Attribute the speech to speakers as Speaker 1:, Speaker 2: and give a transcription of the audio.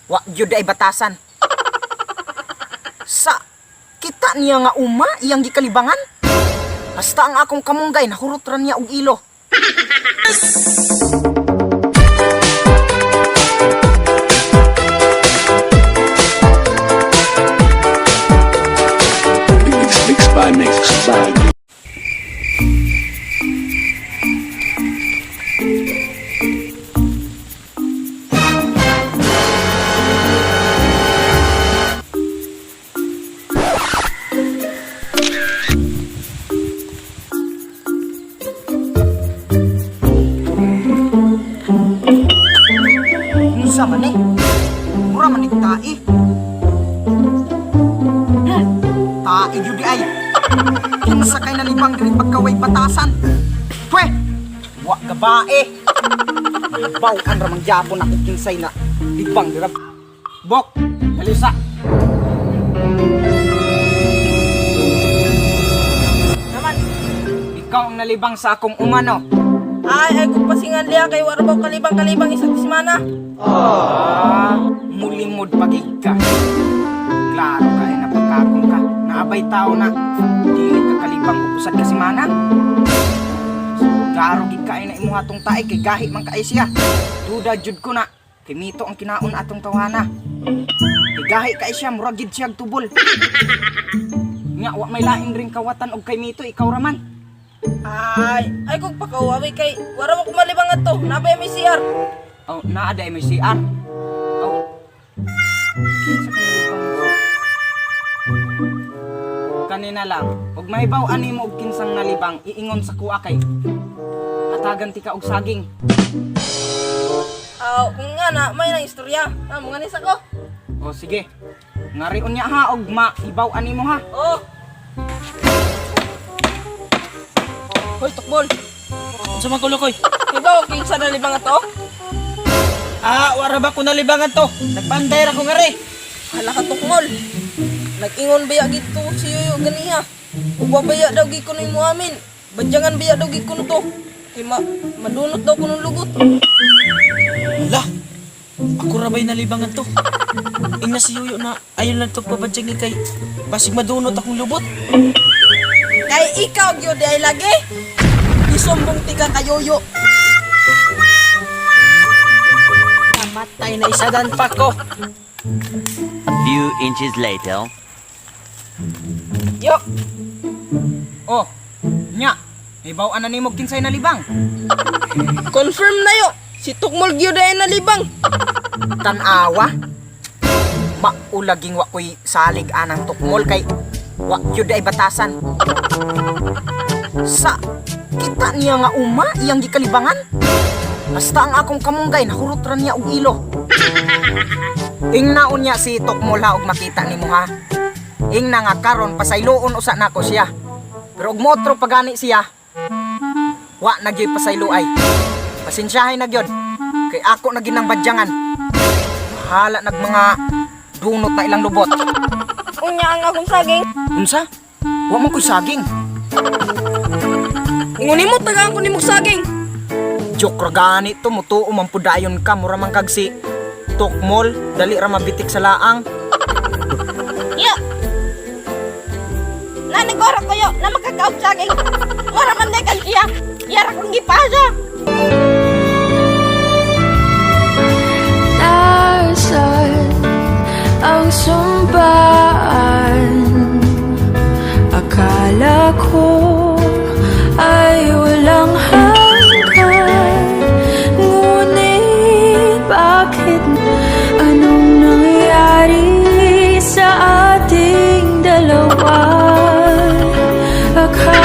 Speaker 1: Wa gyud ay batasan. Sa kita niya nga uma iyang gikalibangan. Hasta ang akong kamunggay nahurot ra niya og ilo.
Speaker 2: Mix, mix by mix by.
Speaker 1: Unsa man eh? Mura man ni tae. Tae gyud di ay. Kinsa kay nalibang diri pagkaway batasan? Pwe! Wa gabae. Baw-an ra man gyapon ako kinsay na libang dira. Bok, dali sa.
Speaker 3: Naman.
Speaker 1: Ikaw ang nalibang sa akong umano.
Speaker 3: Ay, ay kung pasingan liya kay wala ba kalibang-kalibang isang semana.
Speaker 1: Ah, mulimod pagig ka. Klaro ka, eh, napagkakong ka. Naabay tao na. Dili ka kalibang upusad ka si mana. Klaro gid ka ay na imuha tong tae kay gahi man kaay siya. Duda jud ko na. Kay mito ang kinaon atong tawana. Kay gahi kay siya, murag gid siyag tubol. Nga wa may lain ring kawatan og kay mito, ikaw ra man.
Speaker 3: Ay, ay kung pakauawi kay wala mo kumalibang ato. Nabay may CR.
Speaker 1: Oh, naa day may CR. Oh. Kinsa ka nalibang? Kanina lang, og mahibaw ani mo og kinsang nalibang, iingon sa kuha kay hatagan ti ka og saging.
Speaker 3: Aw, kung nga na may nang istorya. Ah, mga nisa ko.
Speaker 1: O sige. Ngarion niya ha og maibaw ani mo ha.
Speaker 3: Oh. Hoy, tukbol.
Speaker 4: Unsa man kulokoy?
Speaker 3: Ikaw kinsa nalibang ato?
Speaker 4: Ah, wara ba ko nalibangan to? Nagpanday ra ko ngari.
Speaker 3: Hala ka tukmol. Nag-ingon baya gito si Yoyo ganiha. Uba baya daw gid kuno imo amin. Badyangan baya daw gid kuno to. Kay madunot daw kuno lugot.
Speaker 4: Hala. Ako ra ba'y nalibangan to? Ingna si Yoyo na ayon lang to pabadyag ni kay basig madunot akong lubot.
Speaker 3: Kay ikaw gyud ay lagi. Isumbong tika kayoyo.
Speaker 4: Namatay na isadan pa ko.
Speaker 5: A few inches later.
Speaker 3: Yo,
Speaker 1: Oh, nya. Hibaw ana nimo og kinsay nalibang.
Speaker 3: Confirm na yo. Si Tukmol gyud ay nalibang.
Speaker 1: Tan-awa. Maulaging wa ko'y salig anang tukmol kay wa gyud ay batasan. Sa kita niya nga uma iyang gikalibangan. Basta ang akong kamunggay nahurot ra niya og ilo. Ingnaon niya si Tukmol ha og makita nimo ha. Ingna nga karon pasayloon usa nako siya. Pero og motro pagani siya, wa na gyud pasayloay. Pasensyahay na gyud kay ako na ginang badyangan. Bahala nag mga dunot na ilang lubot.
Speaker 3: Unya ang akong saging.
Speaker 1: Unsa? Wa man ko'y saging.
Speaker 3: Ingon nimo tagaan ko nimo saging.
Speaker 1: Joke ra gani to, mutuo man pud dayon ka, mura man kag si Tukmol, dali ra mabitik sa laang.
Speaker 3: Yo. Nanigoro ko yo na makakaog saging. Wala man day kan iya. Yara kong gipasa.
Speaker 6: Nasaan ang sumpaan? Akala ko ay walang hanggan. Ngunit bakit anong nangyari sa ating dalawa? Akala